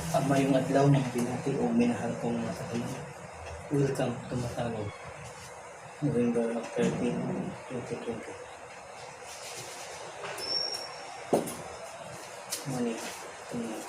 Maayong adlaw, mga binati o minahal kong mga katunan. Welcome to Matalog. November 13, 2020. Morning. Tingnan.